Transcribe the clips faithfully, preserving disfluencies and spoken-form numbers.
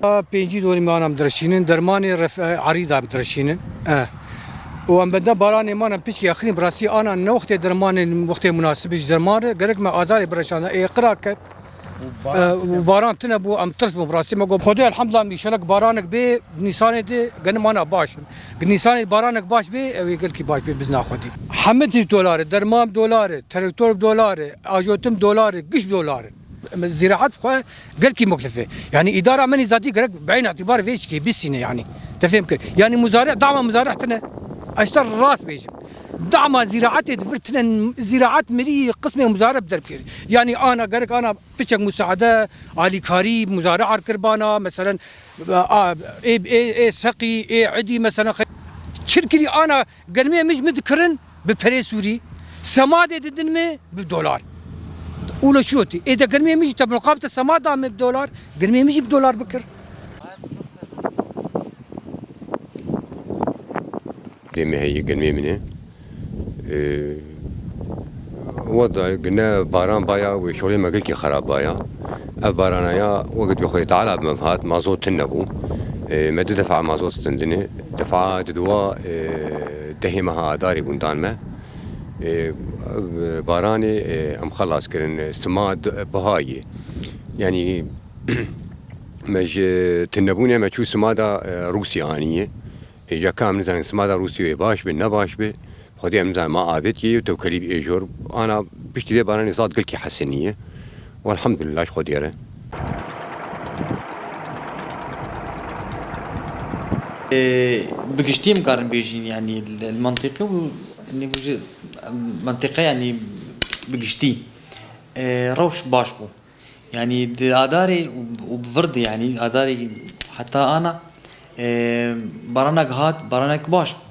Pêncî dorî me ana em direşînin, dermanê ref-, e, erî de em direşînin. E. Û em benda baranê man em piçkî axirîn bi rastî ana ne wextê dermanê, wextê munasib ji derman re, gerek me azarê bireşanda ê qira ket. E, û baran tine bû, em tirs bûn bi rastî me got, Xwedê elhamdulillah, mîşelek baranek bê, Nîsanê de genim ana baş in. Nîsanê baranek baş bê, ew ê gelkî baş bê, bizna Xwedî. Hemî tişt dolar e, derman dolar e, traktor dolar e, ajotim dolar e, giş dolar e. Ziraat xwe gelkî muklif e. Yani îdara me nî zatî gerek bi eyn îtîbar vê çikê bîsîne yani. Te fêm kir. Yani muzare, dama muzare tine. Ez te rast bêjim. Dama ziraatê di vir tine, ziraat mirî qismê muzare bi derb kir. Yani ana gerek ana piçek musaade, alîkarî, muzare ar kir bana, meselen, a, ê, ê, ê seqî, ê idî, meselen, xe-, çir kirî ana Germê min ji min dikirin bi perê Sûrî. Semadê didin min bi dolar. Û lo şirotî. Ê de germê min jî te muqabite semad da min bi dolar. Germê min jî bi dolar bikir. Dê me heye germê min e. Ee, wada gine baran baya wê şolê me gelkî xerab baya. Ev barana ya wekî Xwedê Teala bi me hat, mazot tune bû. Ee, me du defa mazot stendine. Defa di dua, e, dehê meha Adarê bûn dan me. E, baranê, e, em xelas kirin, e, sima d-, buha ye. Yanî me ji tunebûnê me çû sima da, e, Rûsya aniye. E, ya ka em nizanin sima da Rûsya wê baş be, ne baş be. Xwedê em nizanin ma avêt ye û tewkelî bi ê jor. Ana piştî vê baranê zad gelkî hesiniye. Welhamdulillah ji Xwedê re. Ee, bi giştî em karin bêjin, yanî li, li mentiqe û, yanî, bu jî, mentiqe, yanî, bi giştî, ee, rewş baş bû. Yanî, di Adarê û, û bi vir de, yanî, Adarê heta ana, ee, baranek hat, baranek baş bû.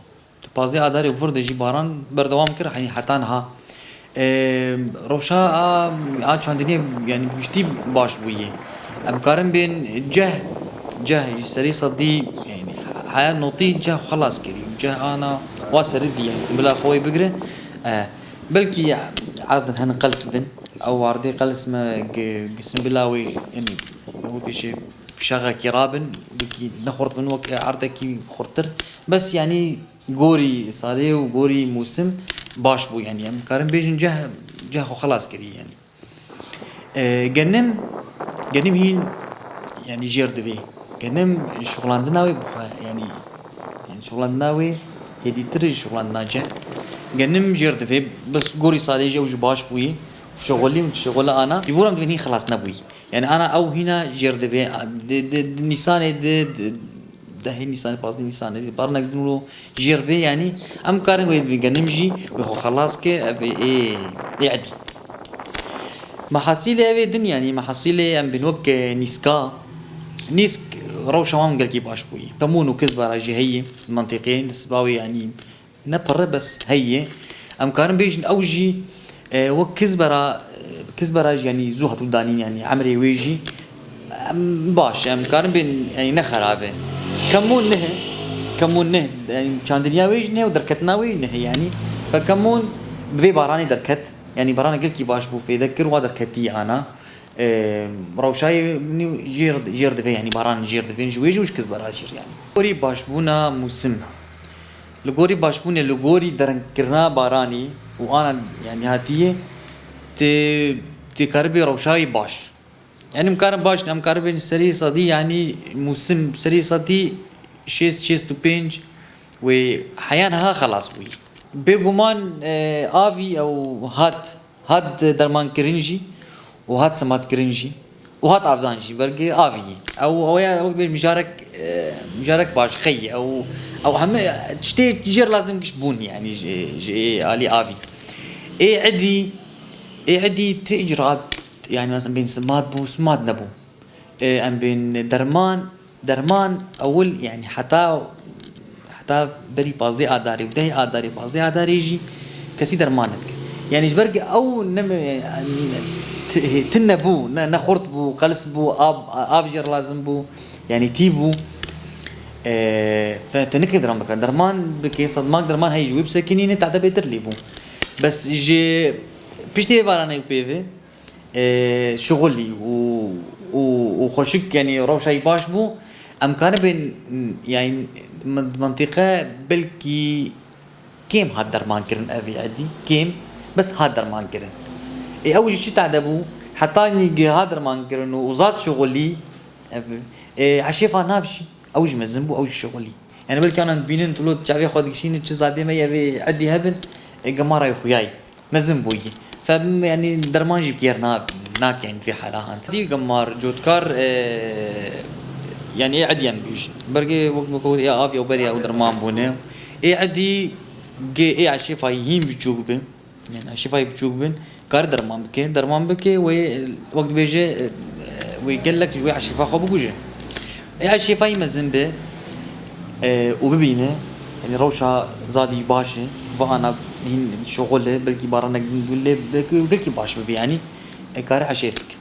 Di pazdeh Adarê û vir de jî baran berdewam kir, hani heta niha. Ee, rewşa a, a çandiniyê, yanî bi giştî baş bûye. Em karin bên ceh, ceh ji serê sedî, yanî heya notî ceh xelas kirî. Ceh ana wa serî dî, yanî simbila xwe wê bigire. Ee, belkî erdin hin qels bin. Ew ardê qels me gi, gi simbila wê, yanî wekî ji şaxekî rabin, wekî nexurt bin wek erdekî xurttir. Bes, yanî, gorî salê û gorî mûsim baş bû, yanî em karin bêjin ceh, ceh xwe xelas kirî, yanî. E, genim, genim hîn, yanî, jêr divê. Genim şixulandina wê bixwe, yanî, yanî şixulandina wê hêdîtir ji şixulandina ceh. Genim jêr divê, bes gorî salê jî ew jî baş bûyî. Şixulî û şixula ana. Ji bo re em divên hîn xelas nebûyî. Yani ana ew hîna jêr divê, di, di, di Nîsanê di, di, dehê Nîsanê, pazdeh Nîsanê, barnek din û jêr bê, yani em karin wê bi genim jî wê xwe xelas ke, ev ê, ê, ê edî. Mehasîlê ev ê din, yani mehasîlê em bên wek, e, nîska, nîsk rewşa wan gelkî baş bûyî. Temûn û kizbara jî heye, mentiqê, nisba wê, yani ne pir e, bes heye. Em karin bêjin ew jî, e, wek kizbera, e, kizbera jî, yanî zû hatû danîn, yanî emrê wê jî, em, baş e, em karin bên, yanî ne xerab e. Kemûn neh e, kemûn neh, yanî çandiniya wê jî neh û derketina wê jî neh e, yanî. Fe kemûn bi vê baranê derket, yanî barana gelkî baş bû, fêde kir, wa derketî ana. Ee, rewşayê nî jêr, jêr divê, yanî baran jêr divê, ji wê jî û ji kizbera jî, yanî. Gorî başbûna mûsim. Li gorî başbûnê, li gorî derengkirina baranî û ana, yanî, hatiyê, tê, tê karibê rewşayê baş. Yanî, em karin baş, em karibên serî sedî, yanî, mûsim serî sedî şêst, şêst û pênc wê heya niha xelas bûyî. Bêguman, e, avî ew hat, hat dermankirin jî û hat sematkirin jî û hat avdan jî, belkî avî ye. Ew, ew ya wek bê mijarek, e, mijarek baş xeyî. Ew, ew heme tiştê jêr lazim giş bûn, yanî ji, ji alî avî. Ê edî, ê edî ti icraat, yanî mesela bên simat bû, simat nebû. E, em bên derman, derman ewil, yanî heta, heta berî pazdeh Adarê û dehê Adarê, pazdeh Adarê jî kesî derman nedike. Yanî ji ber ku ew ne, ti-, tune bû, ne, ne xurt bû, qels bû, av, av jê re lazim bû, yanî tî bû. E, fe-, te nikê derman bikire. Derman bikê, sedmak derman heyî ji wê bisekinîne, te de bêtir lê bû. Bes ji piştî vê baranê û pê ve, e, şixulî û, û, û xweşik, yanî rewşa wî baş bû, em karibin, yanî min-, mintîqe belkî kêm hat derman kirin ev ê edî, kêm, bes hat derman kirin. Ê ew jî çi tade bû, heta nî gi hat derman kirin û, û zad şixulî, ev, ê, eşêfa nav jî, ew jî mezin bû, ew jî şixulî. Yanî belkî anan dibînin, tu lo çavê xwe digişînin, çi zadê me yê vê edî hebin, ê, gemara wî xuyayî. Mezin bûyî. Fe, yanî derman jî bi kêr na-, nakin vî hala han. Dî gemar cotkar, e, yanî ê edî em bêjin. Bergê wek, wek, wek ê av ya berê ew derman bûne. Ê edî gê ê eşêfayî hîn biçûk bi. Yanî eşêfayî biçûk bin. Kar derman bike. Derman bike wê, wek dibêje, e, wê gelek ji wê eşêfa xwe bikuje. Ê eşêfayî mezin be, e, û bibîne, yanî rewşa zadî baş e, va ana hîn şixul e, belkî baranek din lê belkî gelkî baş bibe yanî, e, kare eşêf bike.